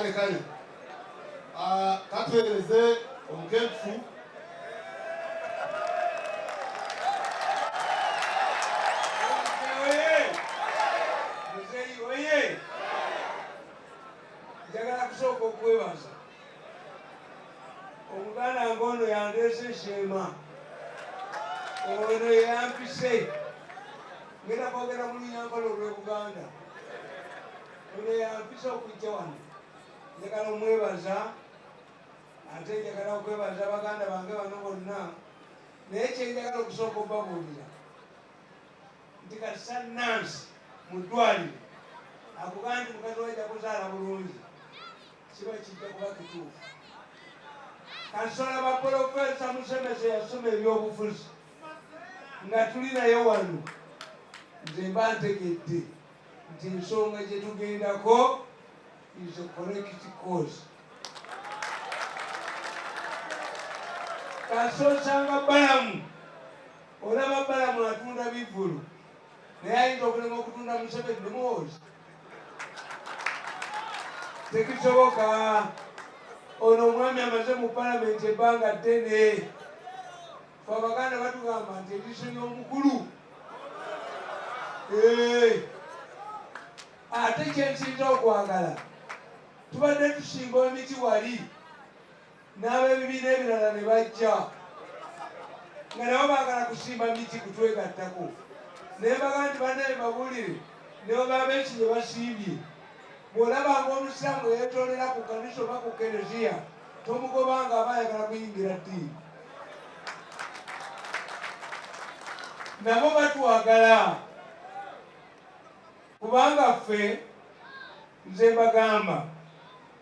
Kare kare. Ka tuheereze Omukenkufu. Mzee oye! Muzeeyi oye! Njagala kusooka okwebaza omuganda wange ono yandeese Sheema ono yeyampise ngenda kwogera mu Lunyankole olw'e Buganda ono yampise okujja wano njagala omwebaza ate njagala okwebaza baganda bange bano bonna naye kyenjagala okusooka obabuulira nti kasita nansi mu ddwaliro akugamba nti mukazi we ajja kuzaala bulungi kiba kijja kuba kituufu. Kasita olaba Polofeesa Musemesa eyasoma ebyobufuzi nga tuli naye wano, nze mba ntegedde nti ensonga gye tugendako is a correct cause. Kasita osanga Balamu Olaba Balamu atunda bivvulu naye ayinza okulema okutunda Museveni ne Muhoozi? Tekisoboka. Ono omwami amaze mu palamenti ebbanga ddene. Fe Abaganda batugamba nti eriiso ly'omukulu ate kyensinza okwagala tubadde tusimba emiti wali n'abebibiina ebirala ne bajja nga nabo baagala kusimba miti kutwegattako naye mbaga nti bannaye mbabuulire ne bwe Besigye basimbye bw'olabanga omusiraamu eyeetoolera ku kkanisa oba ku kereziya tomugobanga aba ayagala kuyingira ddiini nabo batwagala kubanga ffe Nze mbagamba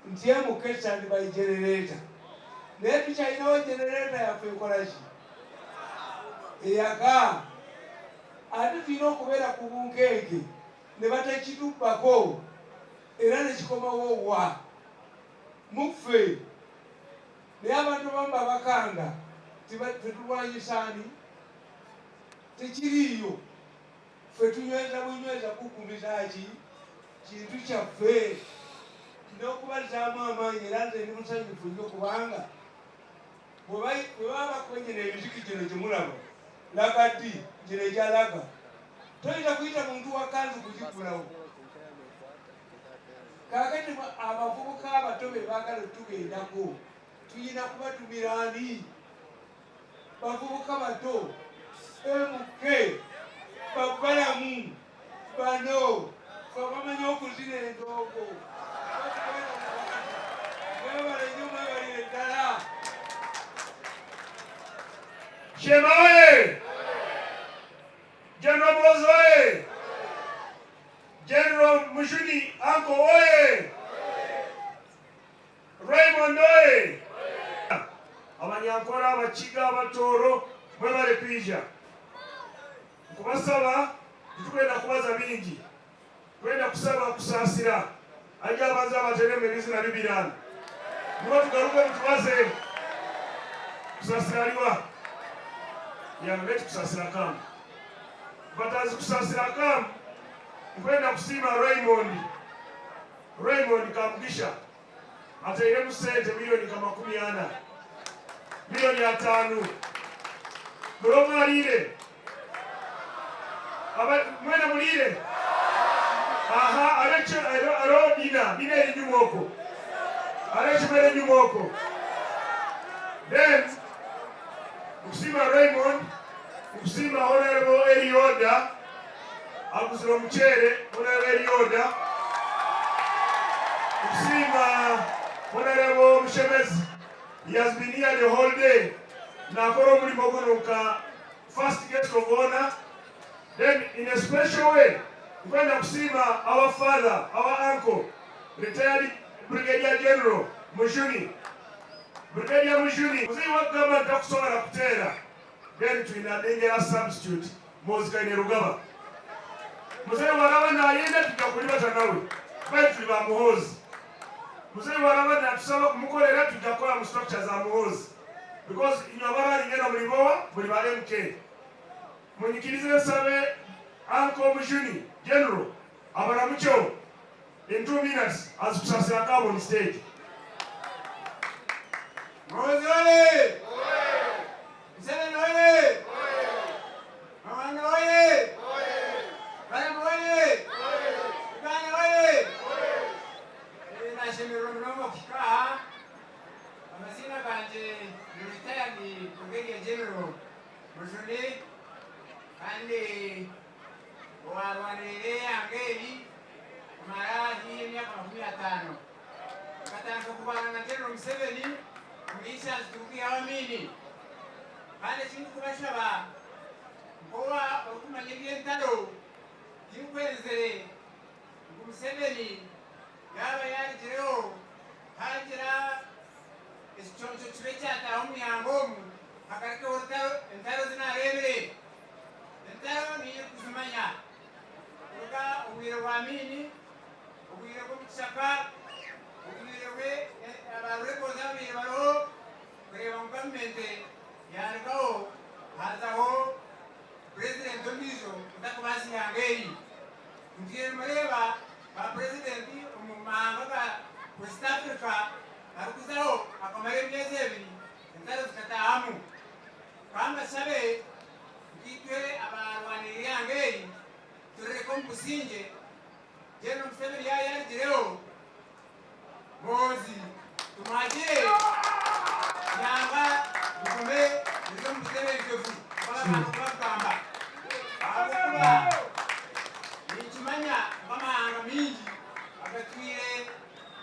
nti MK stand by generator naye tukyalinawo generator yaffe ekolaki eyaka ate tulina okubeera ku bunkenke ne batakitubbako era nekikomawo wa muffe naye abantu abamu babakanga tetulwanyisa ani tekiriiyo Ffe tunyweza bunyweza kuggumiza ki kintu kyaffe n'okubazaamu amaanyi era nze ndi musanyufu nnyo kubanga bwe baba bakuba gino emiziki gino gye mulaba laga ddi gino egya laga toyinza kuyita muntu wa kanzu kugiggulawo kaakati abavubuka abato be baagala otugendako tulina kubatumira ani Bavubuka bato MK babalamu bano fe bamanyi okuzina endongo mwebale nnyo mwebalire ddala. Shema oye! General Muhoozi oye! General Mujuni Uncle oye! Raymond oye! Abanyankore, Abakiga, Abatooro mwebale kwija. Nkubasaba titukwenda kubaza bingi, twenda kusaba kusaasira aija abanze abateremu ebizina bibirano nibo tugaruke mutubaze kusasira aliwa ya let kusasira kamu batazi kusasira kamu nkwenda kusiima Raymond Raymond Kamugisha atairemu sente milioni nka 40, milioni 50 buri omwe ariire mwena muriire aha hariho dina dina eri enyuma okwo hariho ekimera enyuma okwo then nkusiima Raymond nkusiima Honorable Elioda aguzire omuceere Honorable Elioda nkusiima Honorable Mushemezi he has been here the whole day nakora omurimo guno nka first guest of honor then in a special way nkwenda kusiima our father our uncle retired brigadier general Mujuni brigadier Mujuni muzeyi wakugamba nti takusobola kuteera Then twine dangerous substitute Muhoozi Kainerugaba. Muzeyi waraba nayenda tujja kulibata nawe baitu tuli ba Muhoozi. Muzeyi waraba natusaba kumukorera tujja kukora mu structure za Muhoozi because inywe abararinyena muri bowa muri ba MK. Munyikirize nsabe Uncle Mujuni General abaramukyeho. In 2 minutes azikusasira akaba on stage. Muhoozi oye! Museveni oye! Mawanda oye! Balamu oye! Uganda oye! Nashemererwa munonga kuhika aha. Amazina ganje ni retired Brigadier General Mujuni, kandi owarwanirire eihanga eri kumara haihi emyaka 50. Nkatandika kurwana na General Museveni omuri ishanzu turikwihaho Amini. Kandi ekindikubashaba, nkowa orikumanya eby'entaro, tinkwenzire ngu Museveni yaaba yarugireho hagira ekiconco kibe kyataaha omu ihanga omu, hagarukeho entaro zinareebire. Entaro niyo kuzimanya kuruga obwire bwa Amini, obwire bw'omukishaka, obwire bwe abarekozi ababaire bariho, kureeba ngu gavumenti yarugaho hazaho purezidenti ondiijo otakubaasa ihanga eri. Ntwire nimureeba ba purezidenti omu mahanga ga West Africa barikuzaho akamara emyezi 2, entaro zikataahamu. Kambashabe, nkaitwe abarwanirira ihanga eri, turireke omu busingye. General Museveni yaaba yarugireho, Muhoozi tumuhagire, ihanga rigume riri omu butebenkevu nk'abantu bakugamba, ahabw'okuba ninkimanya ngu amahanga mingi agatwire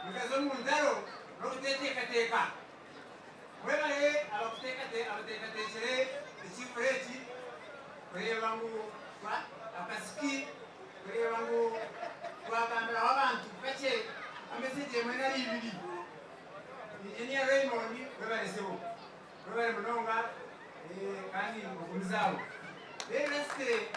nigaza omu ntaro n'obuteteekateeka. Mwebare abateekateekire ekiivuro eki kureeba ngu akasiki, kureeba ngu twagambiraho abantu kakye amesegi emwe nari ibiri. Engineer Raymond, webare sebo, webare munonga, kandi ogumize aho. Then lastly,